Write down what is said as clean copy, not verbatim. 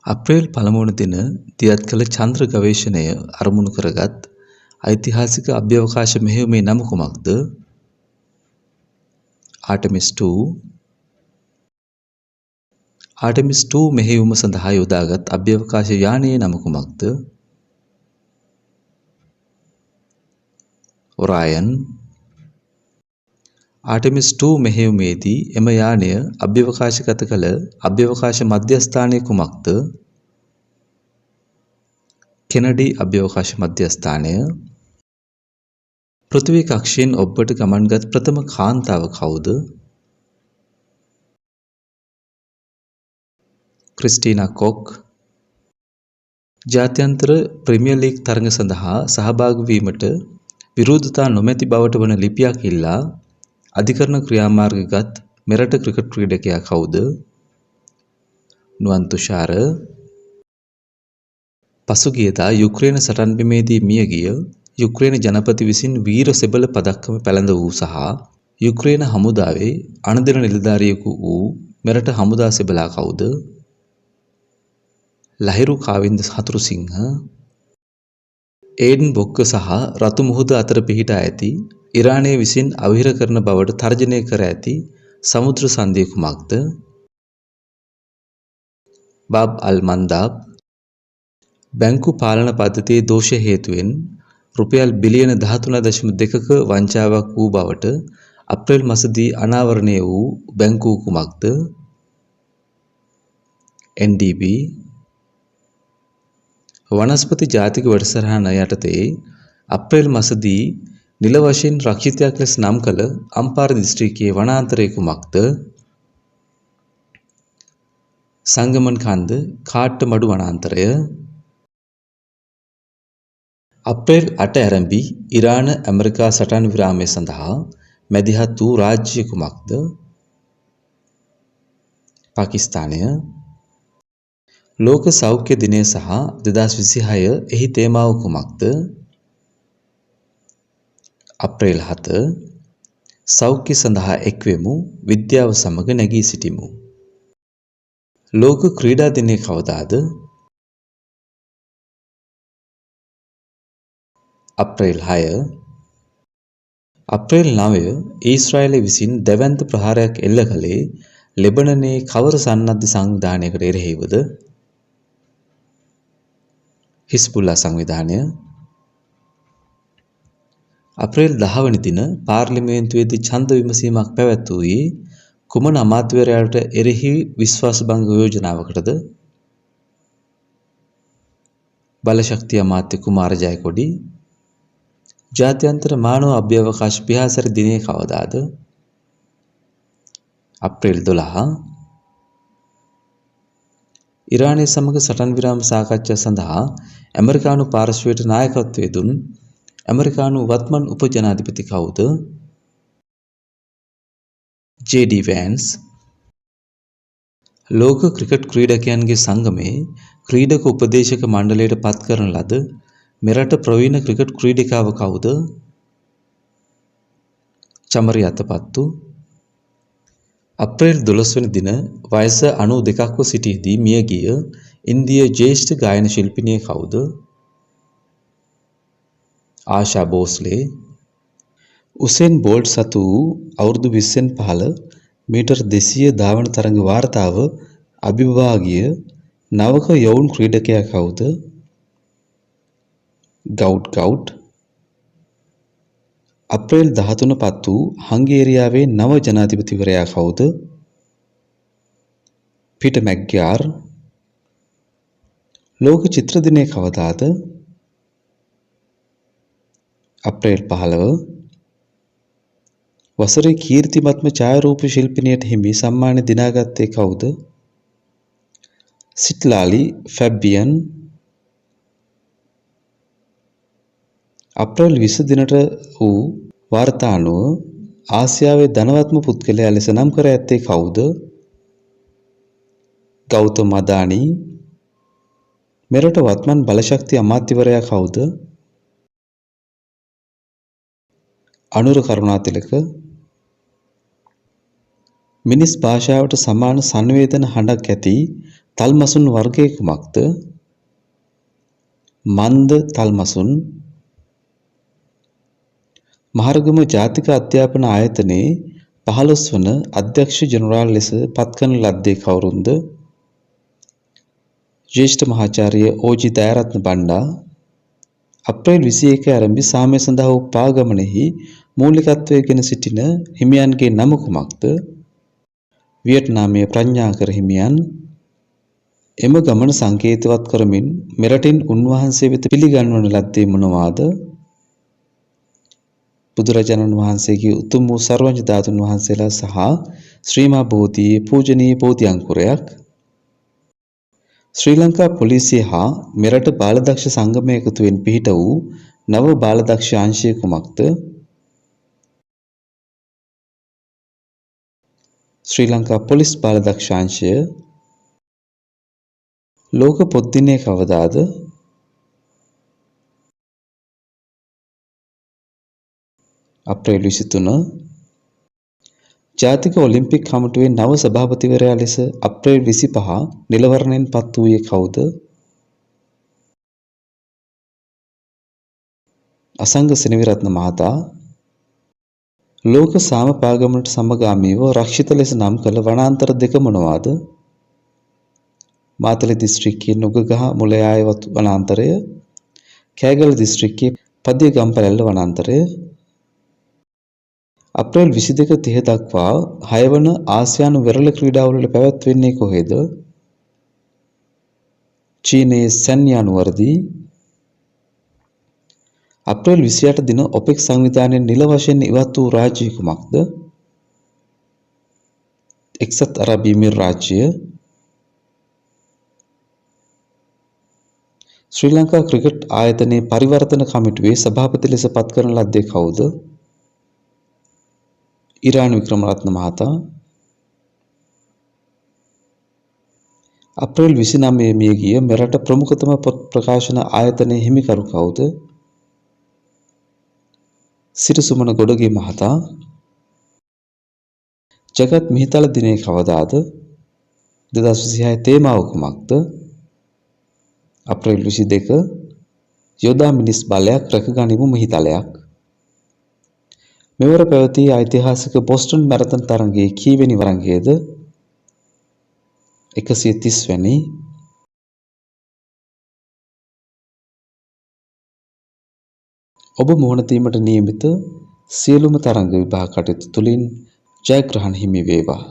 අප්‍රේල් 1 වන දින දියත් කළ චන්ද්‍ර ගවේෂණය අරමුණු කරගත් ඓතිහාසික අභ්‍යවකාශ මෙහෙයුමේ නම කුමක්ද? ආටමිස් 2. ආටමිස් 2 මෙහෙයුම සඳහා යොදාගත් අභ්‍යවකාශ යානයේ නම කුමක්ද? ඔරායන්. ආටමිස් 2 මෙහෙයුමේදී එම යානය අභ්‍යවකාශගත කළ අභ්‍යවකාශ මධ්‍යස්ථානය කුමක්ද? කෙනඩි අභ්‍යවකාශ මධ්‍යස්ථානය. පෘථිවි කක්ෂයෙන් ඔබ්බට ගමන්ගත් ප්‍රථම කාන්තාව කවුද? ක්‍රිස්ටිනා කොක්. ජාත්‍යන්තර ප්‍රීමියර් ලීග් තරඟ සඳහා සහභාගී වීමට විරෝධතා නොමැති බවට වන ලිපියක් ඉල්ලා අධිකරණ ක්‍රියාමාර්ග ගත් මෙරට ක්‍රිකට් ක්‍රීඩකයා කවුද? නුවන් තුෂාර. පසුගියදා යුක්‍රේන සටන් බිමේදී මියගිය යුක්‍රේන ජනපති විසින් වීර සෙබළ පදක්කම පැළඳ වූ සහ යුක්‍රේන හමුදාවේ අණදෙන නිලධාරියෙකු වූ මෙරට හමුදා සෙබළා කවුද? ලහිරු කාවින්ද හතුරුසිංහ. ඒඩන් බොක්ක සහ රතු මුහුද අතර පිහිටා ඇති ඉරානය විසින් අවහිර කරන බවට තර්ජනය කර ඇති සමුද්‍ර සන්ධිය කුමක්ද? බාබ් අල් මන්දාබ්. බැංකු පාලන පද්ධතියේ දෝෂ හේතුවෙන් රුපියල් බිලියන 13.2ක වංචාවක් වූ බවට අප්‍රේල් මසදී අනාවරණය වූ බැංකුව කුමක්ද? NDB. වනස්පති ජාතික වැඩසටහන යටතේ අප්‍රේල් මසදී නිල වශයෙන් රක්ෂිතයක් ලෙස නම් කළ අම්පාර දිස්ත්‍රික්කයේ වනාන්තරය කුමක්ද? සංගමන් කන්ද කාට්ටමඩු වනාන්තරය. අප්‍රේල් 8 ඇරඹි ඉරාන ඇමරිකා සටන් විරාමය සඳහා මැදිහත් වූ රාජ්‍ය කුමක්ද? පාකිස්තානය. ලෝක සෞඛ්‍ය දිනය සහ 2026 එහි තේමාව කුමක්ද? අප්‍රේල් 7 සෞඛ්‍ය සඳහා එක්වෙමු, විද්‍යාව සමග නැගී සිටිමු. ලෝක ක්‍රීඩා දිනය කවදාද? අප්‍රේල් 6. අප්‍රේල් 9 ඊශ්‍රායලය විසින් දැවැන්ත ප්‍රහාරයක් එල්ල කළේ ලෙබනනයේ කවර සන්නද්ධ සංවිධානයකට එරෙහිවද? හිස්බුල්ලා සංවිධානය. අප්‍රේල් 10 වන දින පාර්ලිමේන්තුවේදී ඡන්ද විමසීමක් පැවැත්වුවේ කුමන අමාත්‍යවරයාට එරෙහි විශ්වාසභංග යෝජනාවකටද? බලශක්ති අමාත්‍ය කුමාර ජයකොඩි. ජාත්‍යන්තර මානව අභ්‍යවකාශ පියාසර දිනය කවදාද? අප්‍රේල් 12. ඉරානය සමග සටන් විරාම සාකච්ඡා සඳහා ඇමරිකානු පාර්ශ්වයට නායකත්වය දුන් ඇමරිකානු වත්මන් උපජනාධිපති කවුද? ජේ.ඩී. වෑන්ස්. ලෝක ක්‍රිකට් ක්‍රීඩකයන්ගේ සංගමයේ ක්‍රීඩක උපදේශක මණ්ඩලයට පත් කරන ලද මෙරට ප්‍රවීණ ක්‍රිකට් ක්‍රීඩිකාව කවුද? චමරි අතපත්තු. අප්‍රේල් 12 වෙනි දින වයස 92ක්ව සිටියදී මියගිය ඉන්දීය ජ්‍යෙෂ්ඨ ගායන ශිල්පිනිය කවුද? ආශා බෝස්ලේ. උසේන් බෝල්ට් සතු වූ අවුරුදු 20න් පහළ මීටර් 200 ධාවන තරඟ වාර්තාව අභිබවා ගිය නවක යොවුන් ක්‍රීඩකයා කවුද? ගවුට් ගවුට්. අප්‍රේල් 13 පත් වූ හංගේරියාවේ නව ජනාධිපතිවරයා කවුද? පීටර් මැග්යාර්. ලෝක චිත්‍ර දිනය කවදාද? අප්‍රේල් 15. වසරේ කීර්තිමත්ම ඡායාරූප ශිල්පිනියට හිමි සම්මානය දිනාගත්තේ කවුද? සිට්ලාලි ෆැබියන්. අප්‍රේල් 20 දිනට වූ වාර්තා අනුව ආසියාවේ ධනවත්ම පුද්ගලයා ලෙස නම් කර ඇත්තේ කවුද? ගෞතම අදානි. මෙරට වත්මන් බලශක්ති අමාත්‍යවරයා කවුද? අනුර කරුණාතිලක. මිනිස් භාෂාවට සමාන සංවේදන හඬක් ඇති තල්මසුන් වර්ගය කුමක්ද? මන්ද තල්මසුන්. මහරගම ජාතික අධ්‍යාපන ආයතනයේ 15 වන අධ්‍යක්ෂ ජෙනරාල් ලෙස පත්කරන ලද්දේ කවුරුන්ද? ජ්‍යෙෂ්ඨ මහාචාර්ය ඕ.ජී. දයාරත්න බණ්ඩා. අප්‍රේල් 21 ආරම්භ සාමය සඳහා වූ පාගමනෙහි මූලිකත්වය ගෙන සිටින හිමියන්ගේ නම කුමක්ද? වියට්නාමයේ ප්‍රඥාකර හිමියන්. එම ගමන සංකේතවත් කරමින් මෙරටින් උන්වහන්සේ වෙත පිළිගන්වන ලද්දේ මොනවාද? බුදුරජාණන් වහන්සේගේ උතුම් වූ සර්වඥ ධාතුන් වහන්සේලා සහ ශ්‍රී මහා බෝධියේ පූජනීය බෝධි අංකුරයක්. ශ්‍රී ලංකා පොලිසිය හා මෙරට බාලදක්ෂ සංගමය එකතුවෙන් පිහිට වූ නව බාලදක්ෂ අංශය කුමක්ද? ශ්‍රී ලංකා පොලිස් බාලදක්ෂ අංශය. ලෝක පොත් දිනය කවදාද? අප්‍රේල් 23. ජාතික ඔලිම්පික් කමිටුවේ නව සභාපතිවරයා ලෙස අප්‍රේල් 25 නිලවරණයෙන් පත් වූයේ කවුද? අසංග සෙනවිරත්න මහතා. ලෝක සාම පාගමනට සමගාමීව රක්ෂිත ලෙස නම් කළ වනාන්තර දෙක මොනවාද? මාතලේ දිස්ත්‍රික්කයේ නුගගහ මුලයාය වනාන්තරය, කෑගල්ල දිස්ත්‍රික්කයේ පදිය ගම්පැලැල්ල වනාන්තරය. අප්‍රේල් 22 30 දක්වා 6 වන ආසියානු වෙරළ ක්‍රීඩාවලට පැවැත්වෙන්නේ කොහෙද? චීනයේ සැන්යා නුවරදී. අප්‍රේල් 28 දින ඔපෙක් සංවිධානයෙන් නිල වශයෙන් ඉවත් වූ රාජ්‍ය කුමක්ද? එක්සත් අරාබි එමීර් රාජ්‍යය. ශ්‍රී ලංකා ක්‍රිකට් ආයතනයේ පරිවර්තන කමිටුවේ සභාපති ලෙස පත් කරන ලද්දේ කවුද? ඉරාන් වික්‍රමරත්න මහතා. අප්‍රේල් 29 මියගිය මෙරට ප්‍රමුඛතම පොත් ප්‍රකාශන ආයතනයේ හිමිකරු කවුද? සිරිසුමන ගොඩගේ මහතා. ජගත් මිහිතල දිනය කවදාද? 2026 තේමාව කුමක්ද? අප්‍රේල් 22 යොදා මිනිස් බලයක් රැකගනිමු මිහිතලයක්. මෙවර පැවති ඓතිහාසික බොස්ටන් මැරතන් තරගයේ කීවෙනි වරංගයද? 130 වැනි. ඔබ මුහුණ දීමට නියමිත සියලුම තරඟ විභාග කටයුතු තුළින් ජයග්‍රහණ හිමි වේවා.